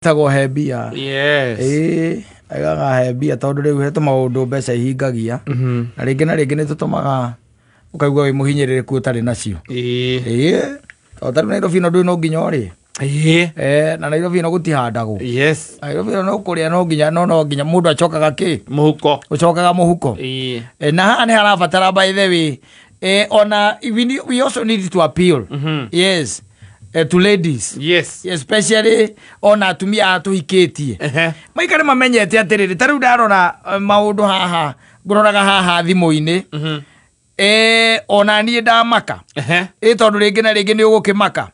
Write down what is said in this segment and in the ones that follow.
Tagwo he mbia. Yes. Ĩĩ, aigaga he mbia tondũ rĩu he tũmaũndũ mbeca ihingagia. Na rĩngĩ na rĩngĩ nĩ tũtũmaga ũkaigua wĩ mũhinyĩrĩrĩku ũtarĩ nacio. Ĩĩ. Ĩĩ, tondũ ta rĩu Nairobi ĩno ndũĩ no nginya ũrĩe. Ĩĩ. Eh, na Nairobi ĩno gũtihandagwo. Yes. Nairobi ĩno no kũrĩa no nginya no nginya mũndũ acokaga kĩ? Mũhuko. Ũcokaga mũhuko. Ĩĩ. Eh, na haha nĩ harabatara by the way, ona we also need to appeal. Yes. To ladies. Yes. Especially ona atumia aya tũhikĩtie. Ehe. Maikare mamenyete atĩrĩrĩ, ta rĩu ndarora maũndũ haha, ngũroraga haha thimũ-inĩ. Ona niĩ ndamaka. Ehe. Ĩ tondũ rĩngĩ na rĩngĩ nĩ ũgũkĩmaka.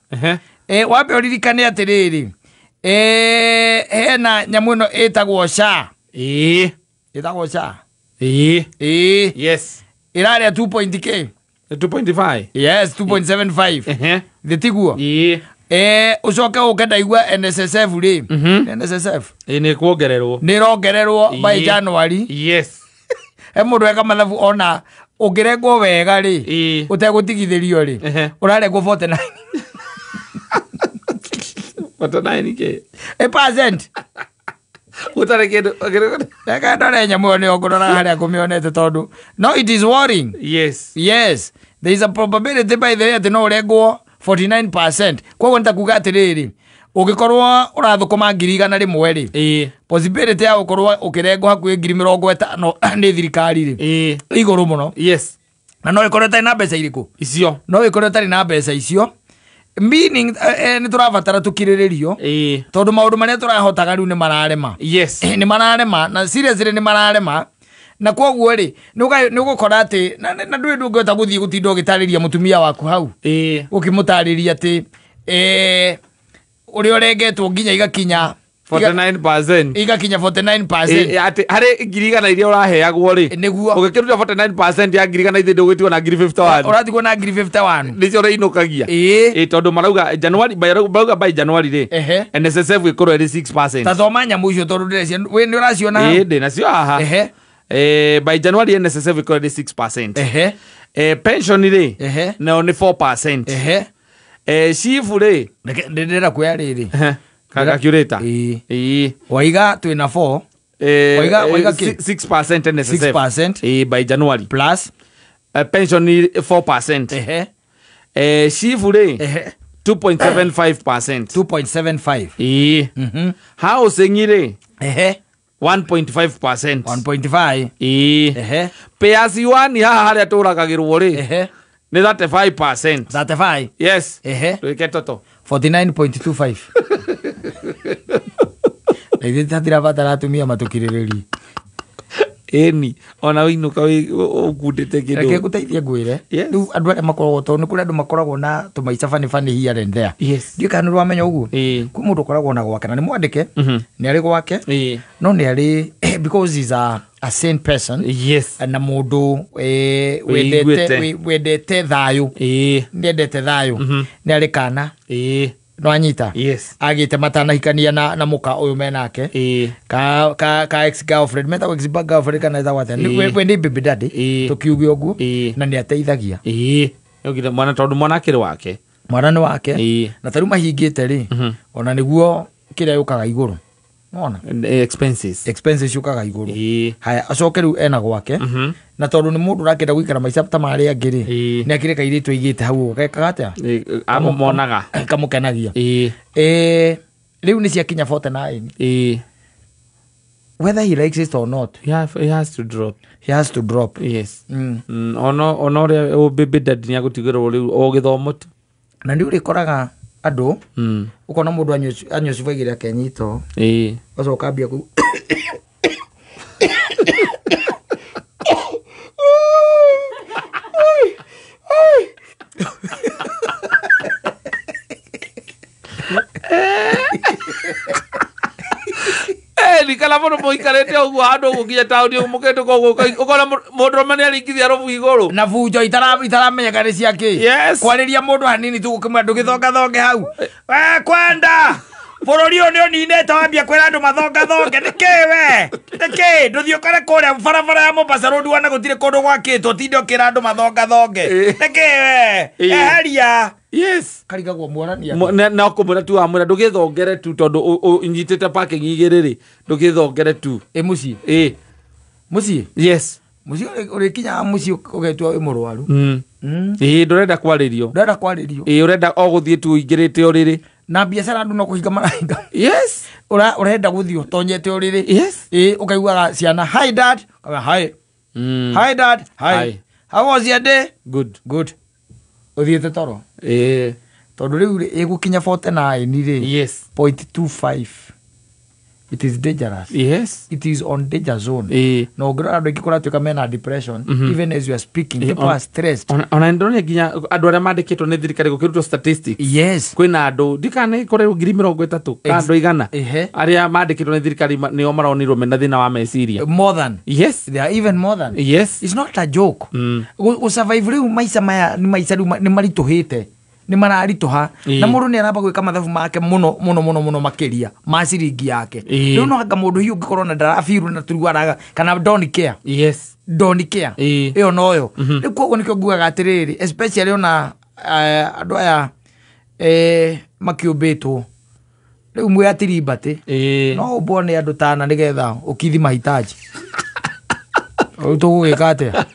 Ehe. Wambe ũririkane atĩrĩrĩ, hena nyamũ ĩno ĩtagwo SHA. Ĩĩ. Ĩtagwo SHA. Ĩĩ. Ĩĩ. Yes. Ĩrarĩa 2 point K. 2.5. Yes, 2.75. Ehe. Thĩ tiguo? Ĩĩ. Ũcoke ũke ndaigua NSSF rĩ. NSSF. Ĩĩ, nĩ kuongererwo. Nĩ ĩrongererwo by Ĩĩ. January. Yes. He mũndũ eka mathabu ona ũngĩrengwo wega rĩ, Ĩĩ. ũtegũtigithĩrio rĩ, Ehe. ũrarengwo 49. 49 kĩ? A percent. Gũtarĩ kĩndũ. Reke ndore nyamũ ĩyo nĩyo ngũroraga harĩa ngũmĩonete tondũ no it is worrying. Yes. Yes. There is a probability by the way atĩ no ũrengwo 49%. Koguo nĩ ta kuga atĩrĩrĩ, ũngĩkorwo ũrathũkũma 100,000 rĩ, Ĩĩ. possibility ya gũkorwo ũkĩrengwo hakuhĩ 50,000 nĩ thirikari rĩ, Ĩĩ. igũrũ mũno. Yes. Na no ĩkorwo ĩtarĩ na mbeca irĩkũ? Icio. No ĩkorwo ĩtarĩ na mbeca icio. Meaning, nĩ tũrabatara tũkirĩrĩrio. Ĩĩ. Tondũ maũndũ marĩa tũrahotaga rĩu nĩ mararema. Yes. Nĩ mararema, na seriously nĩ mararema. Na koguo rĩ, nĩ ũgũkora atĩ, na ndũĩ ndũngĩhota gũthiĩ gũtinda ũgĩtarĩria mũtumia waku hau. Ĩĩ. Ũkĩmũtarĩria atĩ, ũrĩa ũrengetwo nginya igakinya 49%. Igakinya 49%. Ĩĩ, atĩ harĩ 100,000 iria ũraheagwo rĩ, Nĩguo. Ũgĩkĩruta 49% ya 100,000 ithe ndũgĩtigwo na 51,000. Ũratigwo na 51,000. Nĩcio ũrĩinũkagia. Ĩĩ. Ĩĩ, tondũ marauga January, marauga by January rĩ, Ehe. NSSF ĩkorwo ĩrĩ 6%. Ta thoma nyamũ icio tondũ ndĩreciria, wĩ nĩ ũraciona hau? Ĩĩ, ndĩ nacio haha. Ehe. By January NSSF ĩkorwo ĩrĩ 6%. Ehe. Pension rĩ, Ehe. nayo nĩ 4%. Ehe. SHIF rĩ, Reke ndĩrenda kuoya rĩrĩ. Ehe. Calculator. Ĩĩ. Ĩĩ. Waiga twĩna 4. Waiga kĩ? 6% NSSF. 6%. Ĩĩ, by January. Plus. Pension ni 4%. Ehe. SHIF rĩ, Ehe. 2.75%. 2.75. Ĩĩ. Housing rĩ, Ehe. 1.5%. 1.5. Ĩĩ. Ehe. Pay as you earn haha harĩa tũragagĩrwo rĩ, Ehe. nĩ 35%. 35. Yes. Ehe. Twĩke toto. 49.25. Na ithuĩ tũtirabatara atumia matũkirĩrĩrie. Ĩni, ona wĩinũka ũkundĩte kĩndũ. Reke ngũteithie ngwĩre. Yes. Rĩu andũ arĩa makoragwo, tondũ nĩ kũrĩ andũ makoragwo na tũmaica bani bani here and there. Yes. Ndiũĩ kana nĩ ũramenya ũguo. Ĩĩ. Kwĩ mũndũ ũkoragwo na gwake na nĩ mwandĩke, nĩ arĩ gwake, Ĩĩ. no nĩ arĩ because he's a sane person. Yes. Na mũndũ, Wĩiguĩte. wendete thayũ. Ĩĩ. Nĩ endete thayũ. Nĩ arĩ kana. Ĩĩ. No anyita. Yes. Agĩte matanahikania na mũka ũyũ menake. Ĩĩ. Ka ex girlfriend, metagwo ex girlfriend kana etagwo atĩa? Ĩĩ. We nĩ baby daddy. Ĩĩ. Tũkiuge ũguo. Ĩĩ. Na nĩ ateithagia. Ĩĩ. Nĩũkire mwana tondũ mwana akĩrĩ wake. Mwana nĩ wake. Ĩĩ. Na ta rĩu mahingĩte rĩ, ona nĩguo kĩrĩa yũkaga igũrũ. Nĩwona? Expenses. Expenses yũkaga igũrũ. Ĩĩ. Haya, acoke rĩu ena gwake. Na tondũ nĩ mũndũ ũrakĩenda gũikara maica ta marĩa angĩ rĩ, Ĩĩ. nĩ akĩrĩ kairĩtu aigĩte hau ũguo, gekaga atĩa? Ĩĩ, amũmonaga. Kamũkenagia. Ĩĩ. Rĩu nĩ ciakinya 49. Ĩĩ. Whether he likes it or not, He has to drop. He has to drop. Yes. Ona ũrĩa ũ baby daddy nĩ agũtigĩrwo rĩu o gĩthomo tu. Na nĩ ũrĩkoraga andũ, ũkona mũndũ anyua cuba igĩrĩ akenyita. Ĩĩ. Ũgacoka ambia kũ Nikala mũndũ mũikarĩte ũguo handũ ũguo nginya taũni ũguo mũkĩndũka ũguo ũkona mũndũrũme nĩaringithia rũbu igũrũ. Na bunjo itaramenyeka nĩ cia kĩ. Yes. Kwarĩria mũndũ hanini tu gũkĩmwĩra ndũgĩthongathonge hau. We kwenda. Bũrũri ũyũ nĩ ũninĩte wambia kwĩra andũ mathongathonge. Nĩkĩ we? Nĩkĩ? Ndũthiĩ ũkore kũrĩa barabara ya Mombasa Road wana gũtirĩ kũndũ gwakĩtwo tinde ũkĩra andũ mathongathonge. Nĩkĩ we? Eheria. Yes. Karigagwo mwarania. Na kũmwĩra tu wamwĩra ndũgĩthongere tu tondũ ũnyitĩte parking igĩrĩ rĩ ndũgĩthongere tu. Ĩ mũciĩ. Ĩ. Mũciĩ. Yes. Mũciĩ ũrĩkinyaga mũciĩ ũgetua wĩ mũrwaru. Ĩ ndũrenda kwarĩrio. Ndũrenda kwarĩrio. Ĩ ũrenda o gũthiĩ tu ũingĩrĩte ũrĩrĩ. Na biacara andũ no kũhinga marahinga. Yes. Ũrenda gũthiĩ ũtonyete ũrĩrĩ. Yes. Ĩ ũkaiguaga ciana hi dad. Ũkauga, hi. Hi dad. Hi. Hi. How was your day? Good. Good. Ũthiĩte toro. Ĩ. Tondũ rĩu rĩ, ĩgũkinya 49 rĩ. Yes. 0.25. It is dangerous. Yes. It is on danger zone. Ĩ. Na ũngĩrora andũ aingĩ kũratuĩka mena depression even as you are speaking people are stressed. Ona ndĩronire nginya andũ arĩa mandĩkĩtwo nĩ thirikari gũkĩrutwo statistics. Yes. Kwĩna andũ ndikana nĩ kũrĩ 30,000 kana andũ igana Ehe. arĩa mandĩkĩtwo nĩ thirikari nĩo maronirwo mena thĩna wa meciria. More than. Yes. They are even more than. Yes. It's not a joke. Gũsurvive rĩu maica maya nĩ maica rĩu nĩ maritũhĩte. Nĩ mararitũha. Na mũndũ nĩ aramba gwĩka mathabu make mũno mũno mũno mũno makĩria ma ciringi yake. Rĩu no anga mũndũ hihi ũngĩkorwo na ndarabiru na tũruaraga kana don't care. Yes. Don't care. Ĩyo noyo. Rĩu koguo nĩkĩo ngugaga atĩrĩrĩ especially ona andũ aya makĩũmbĩtwo rĩu mwĩ atirimbatĩ no ũmbwo nĩ andũ tana nĩgetha ũkithi mahitaji. Rĩu tũgũgĩka atĩa?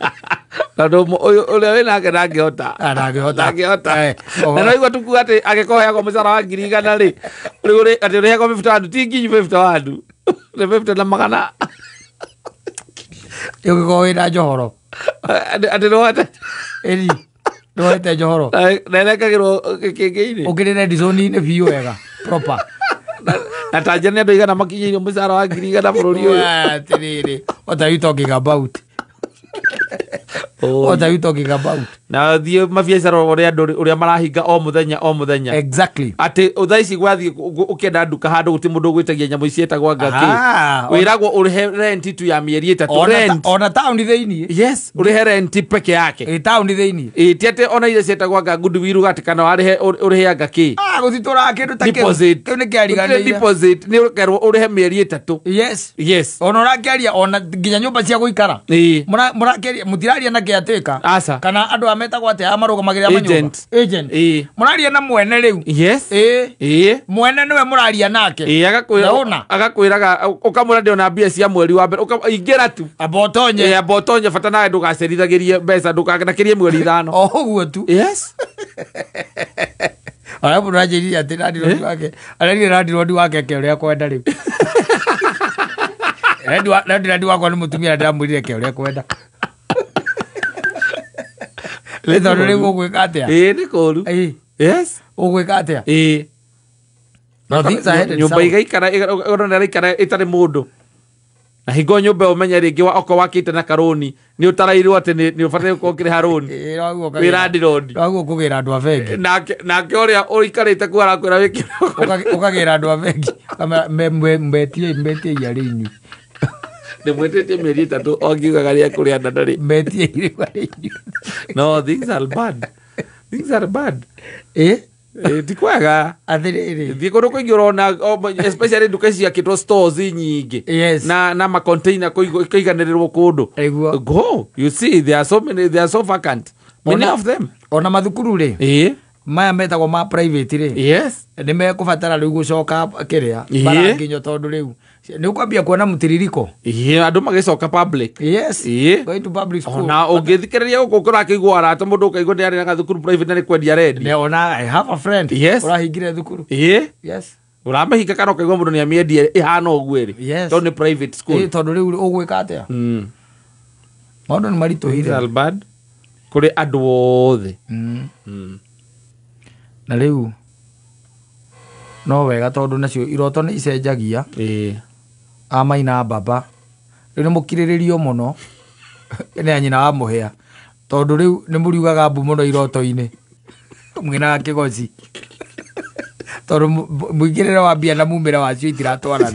Tondũ ũrĩa wĩ nake ndangĩhota. Ndangĩhota. Ndangĩhota. Na no igua tukuga atĩ angĩkorwo ũheagwo mũcara wa 100,000 rĩ, rĩu atĩ ũrĩhagwo 51 ti nginyu 51. Nĩ 50 na magana. Ũngĩkorwo wĩna njohoro. Atĩ nĩwohete. Ĩni. Nĩwohete njohoro. Na ĩrekagĩrwo kĩngĩ-inĩ. Ũkĩrĩ red zone-inĩ biũ wega. Proper. Na tanja nĩ andũ aigana makinyĩirio mũcara wa 100,000 bũrũri ũyũ. Atĩrĩrĩ. What are you talking about? What are you talking about? Na thiĩ mabiacara ũrĩa andũ ũrĩa marahinga o mũthenya o mũthenya. Exactly. Atĩ thaa ici gwathiĩ ũkĩenda nduka handũ gũtirĩ mũndũ ũgwĩtagia nyamũ ici ciĩtagwo anga kĩ. Wĩragwo ũrĩhe rent tu ya mĩeri 3. Rent. Ona taũni thĩinĩ. Yes, ũrĩhe rent peke yake. Ĩ taũni thĩinĩ. Ĩ ti atĩ ona iria ciĩtagwo anga goodwill atĩ kana warĩhe ũrĩhe anga kĩ. Gũtitũraga kĩndũ ta kĩu. Deposit. Kĩu nĩ kĩariganĩire. Deposit nĩ ũkerwo ũrĩhe mĩeri 3. Yes. Yes. Ona ũrakĩaria ona nginya nyũmba cia gũikara. Mũrakĩaria mũtiraria na caretaker. Aca. Kana andũ a metagwo atĩa marũgamagĩrĩra manyũmba. Agent. Agent. Mũraria na mwene rĩu. Yes. Mwene nĩwe mũraria nake. Agakwĩra agakwĩraga ũkamwĩra ndĩona mbia cia mweri wa mbere ingĩra tu. Amba ũtonye. Amba ũtonye bata nawe ndũgacerithagĩrie mbeca ndũkanakĩrie mweri 5. O ũguo tu. Yes. Ona mũndũ aranjĩrire atĩ landlord wake. Arerire landlord wake ke ũrĩa kwenda rĩu. Landlord wakwa nĩ mũtumia na ndĩramwĩrire ke ũrĩa kwenda. Tondũ rĩu ũgwĩka atĩa? Ĩ nĩ kũũru. Yes. Ũgwĩka atĩa? Ĩ. Nyũmba igaikara ũrona ĩraikara ĩtarĩ mũndũ. Na hingo nyũmba ũmenye rĩngĩ okorwo wakĩte na karũni nĩ ũtarairwo atĩ nĩ ũbataire gũkorwo ũkĩrĩha rũni. Wĩ landlord. Waguo kũgĩra andũ a bengi. Nake ũrĩa ũikarĩte kuo arakwĩra wĩke. Ũkagĩra andũ a bengi. Mbetie iarĩ inyuĩ. Ndĩmwĩtĩtie mĩeri 3 o ngiugaga rĩa kũrĩa na ndarĩ. Mbetie iarĩ inyuĩ. No, things are bad. Things are bad. Ti kwega. Atĩrĩrĩ. Thiĩ kũndũ kũingĩ ũrona especially nduka ici ciakĩtwo stores nyingĩ. Yes. Na ma container kũiganĩrĩrwo kũndũ. Go. You see there are so many, they are so vacant. Many of them. Ona mathukuru rĩ. Maya metagwo ma private rĩ. Yes. Nĩ mekũbatara rĩu gũcoka kĩrĩa. Baranginyo tondũ rĩu nĩ ũkwambia kuona mũtiririko. Andũ magĩcoka public. Yes. Going to public school. Ona ũngĩthikĩrĩria gũkũ ũrakĩigua arata mũndũ ũkaigua nĩ arĩ na gathukuru private na nĩ kwendia arendia. Ona I have a friend. Yes. Ũrahingire thukuru. Yes. Ũramĩhinga kana ũkaigua mũndũ nĩ amĩendia ĩhana ũguo ĩrĩ. Yes. Tondũ nĩ private school. Tondũ rĩu ũgwĩka atĩa? Maũndũ nĩ maritũhire. Things are bad. Kũrĩ andũ othe. Na rĩu no wega tondũ nacio iroto nĩ icenjagia. Amaina baba rĩu nĩ mũkirĩrĩrio mũno nĩ nyina wa mũhĩa tondũ rĩu nĩ mũriugaga mbu mũno iroto-inĩ mwĩna kĩgoci tondũ mũingĩrĩre wa mbia na mumĩre wacio itiratwarana.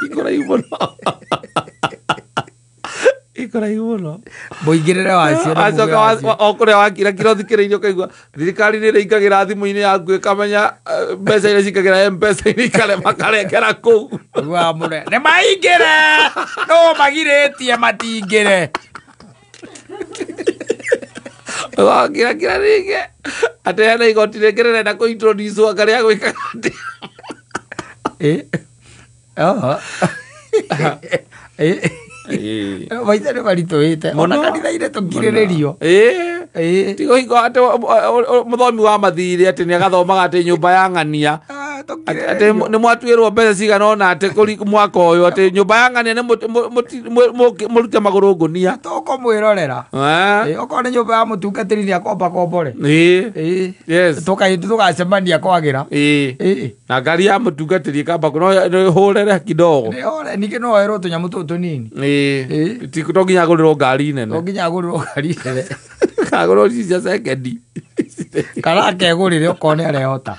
Ikũraihu mũno. Kũraihu mũno. Mũingĩrĩre wacio na Acoka muge wacio. o kũrĩa wakira kira ũthikĩrĩirie ũkaigua thirikari nĩ ĩrĩingagĩra thimũ-inĩ yaku ĩkamenya mbeca iria cingagĩra M-Pesa-inĩ ikarema karengera kũu. Ũiguaga mũno, nĩ maingĩre no magirĩtie matingĩre. Wakira kira rĩngĩ atĩ hena igoti rĩngĩ rĩrenda kũ introduce anga rĩa gwĩkaga atĩa. Oho. Maica nĩ maritũhĩte ona Mũno. kanitha-inĩ tũkirĩrĩrio. Ti kũhingo atĩ mũthomi wa mathirĩ atĩ nĩ agathomaga atĩ nyũmba ya ng'ania atĩ nĩ mwatuĩrwo mbeca cigana ũna atĩ kũri mwaka ũyũ atĩ nyũmba ya ng'ania nĩ mũrute magũrũ ngũnia. Tũkũmwĩrorera. Okorwo nĩ nyũmba ya mũtungatĩri nĩ akomba kombore. Yes. Tũgacemania kwagĩra. Na ngari ya mũtungatĩri ĩkamba no ĩhũrĩre kidogo. Ningĩ no oerwo tũnyamũ tũtũ tũnini. Ti to nginya agũrĩrwo ngari nene. To nginya agũrĩrwo ngari nene. Agũrĩrwo ici cia sekendi. Kana akegũrĩre okorwo nĩ arehota.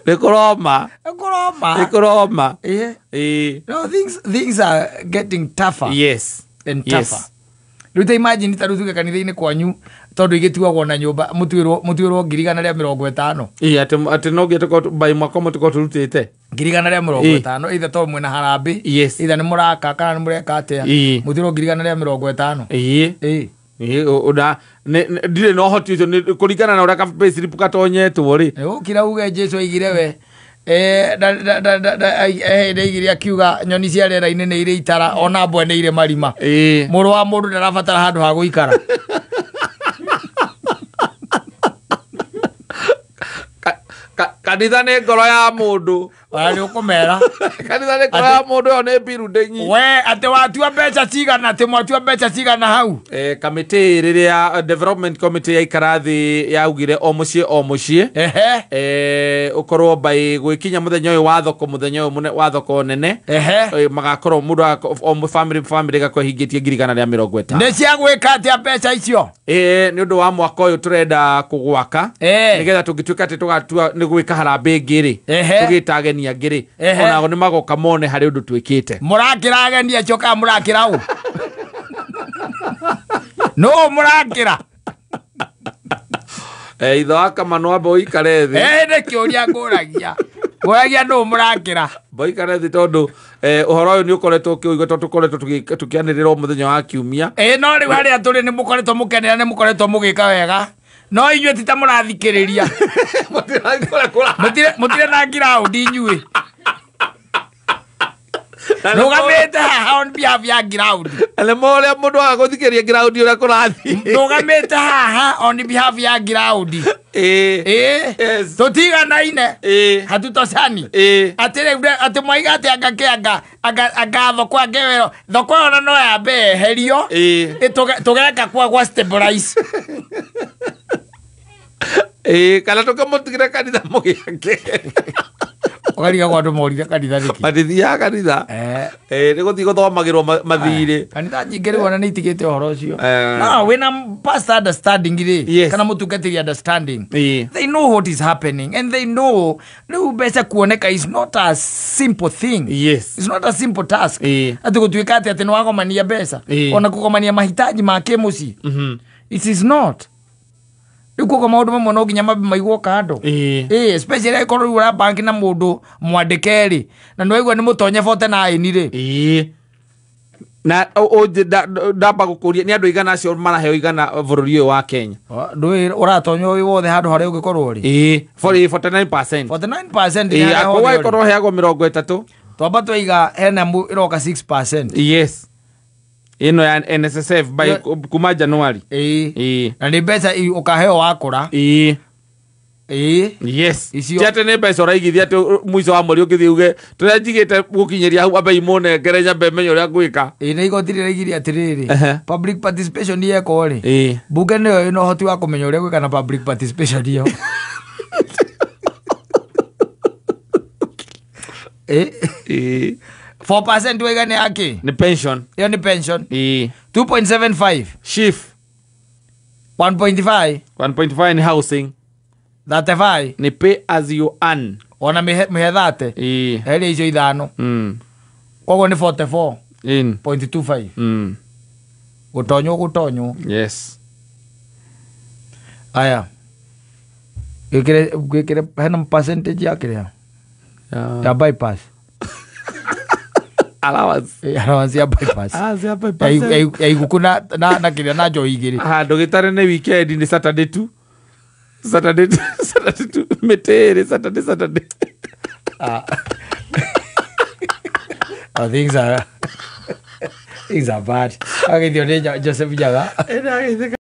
Nĩ kũroma. Nĩ kũroma. Nĩ kũroma. No, things are getting tougher. Yes. And tougher. Rĩu ta imagine ta rĩu tuge kanitha-inĩ kwanyu tondũ igĩtuagwo na nyũmba mũtuĩrwo 150,000. Atĩ no nginya tũkorwo by mwaka ũmwe tũkorwo tũrutĩte. 150,000 either tondũ mwĩna harambĩ. Yes. Either nĩ mũraka kana nĩ mũreka atĩa. Mũtuĩrwo 150,000. Ndirĩ na ũhoti ũcio nĩ kũringana na ũrĩa ka payslip katonyetwo rĩ. Ũkira uge Jesu aigire we. Ndaigire akiuga nyoni cia rĩera-inĩ nĩ irĩ itara ona mbwe nĩ irĩ marima. Mũrũ wa mũndũ ndarabatara handũ ha gũikara. Kanitha nĩ ngoro ya mũndũ. Ona nĩ ũkũmera. Kanitha nĩ ngoro ya mũndũ ĩyo nĩ building. We atĩ watua mbeca cigana, atĩ mwatua mbeca cigana hau. Kamĩtĩ rĩrĩa development committee yaikara thĩ yaugire o mũciĩ o mũciĩ. Ũkorwo by gwĩkinya mũthenya ũyũ wa thoko, mũthenya ũyũ wa thoko nene. Magakorwo mũndũ o family ĩgakorwo ĩhingĩtie 150,000. Nĩ cia gwĩka atĩa mbeca icio? Nĩ ũndũ wa mwaka ũyũ tũrenda kũgwaka. Nĩgetha tũngĩtuĩka atĩ tũgatua nĩ gwĩka harambĩ ĩngĩ rĩ, tũgĩta ageni angĩ rĩ, onao nĩ magoka mone harĩ ũndũ twĩkĩte. Mũrakĩra ageni acio kana mũrakĩra ũ? No mũrakĩra. Ithe wa Kamano amba ũikare thĩ. Nĩ kĩũria ngũragia. Ngũragia nũ mũrakĩra. Amba ũikare thĩ tondũ ũhoro ũyũ nĩ ũkoretwo ũkĩũigua tondũ tũkoretwo tũkĩanĩrĩra o mũthenya wa kiumia. No rĩu harĩa tũrĩ nĩ mũkoretwo mũkenera, nĩ mũkoretwo mũgĩka wega. No inyuĩ ti ta mũrathikĩrĩria. Mũtirĩ na ground inyuĩ. Rũgamĩte haha on behalf ya ground. Na nĩ ũrĩa mũndũ aga gũthikĩrĩria ground ũrĩa kũrathiĩ. Rũgamĩte haha on behalf ya ground. Tũtiganaine. Hatutocani. Atĩ rĩu atĩ mwaiga atĩ anga kĩanga anga thoko angĩ wero thoko ĩyo no yambe yeherio. Tũgeka kwa gwa stabilize. Kana tũkamũtigĩra kanitha mũgĩake. Ũkarigagwo andũ morire kanitha nĩkĩ? Matithiaga kanitha. Nĩ gũthiĩ gũthomagĩrwo mathirĩ. Kanitha nyingĩ rĩu ona nĩ itigĩte ũhoro ũcio. No, wĩna pastor understanding rĩ, kana mũtungatĩri understanding. They know what is happening and they know rĩu mbeca kuoneka is not a simple thing. Yes. It's not a simple task. Atĩ gũtuĩka atĩ nĩ wagomania mbeca. Ona kũgomania mahitaji ma kĩmũciĩ. It is not. Rĩu koguo maũndũ mamwe no nginya mambe maigwo kando. Especially angĩkorwo rĩu ũra bank na mũndũ mwandĩke rĩ, na nĩ waigua nĩ mũtonye 49 rĩ. Na ndamba gũkũria nĩ andũ igana acio maraheo igana bũrũri ũyũ wa Kenya. Ndũĩ ũratonywo wĩ wothe handũ harĩa ũngĩkorwo rĩ. 49%. 49% Akorwo angĩkorwo ũheagwo 30. Twamba twaiga hena ĩroka 6%. Yes. Ĩno ya NSSF by kuma January. Na nĩ mbeca ũkaheo wakũra. Yes. Ti atĩ nĩ mbeca ũraigithia atĩ mũico wa mweri ũngĩthiĩ uge tũrĩa njigĩte gũkinyĩria hau ambe imunengere nyambe menye ũrĩa ngwĩka. Nĩ igoti rĩraigire atĩrĩrĩ, public participation yekwo rĩ, mbunge nĩyo ĩna ũhoti wa kũmenya ũrĩa gwĩka na public participation ĩyo. 4% waiga nĩ yakĩ? Nĩ pension. Ĩyo nĩ pension. 2.75. Shift. 1.5. 1.5 nĩ housing. 35. Nĩ pay as you earn. Ona mĩhe 30. Heria icio ithano. Koguo nĩ 44. In. 0.25. Gũtonywo gũtonywo. Yes. Aya, gwĩkĩre gwĩkĩre hena percentage ya kĩrĩa ya bypass. Allowance. Allowance ya bypass. Allowance ya Ya bypass. ya iguku na kĩrĩa na njohi igĩrĩ. Handå gä tare nä weekend nä Saturday tu. Saturday tu, Saturday tu, mä tä ä rä Saturday, Saturday. Ah. Oh, things are bad. Agithio nĩ Joseph Njaga. Ä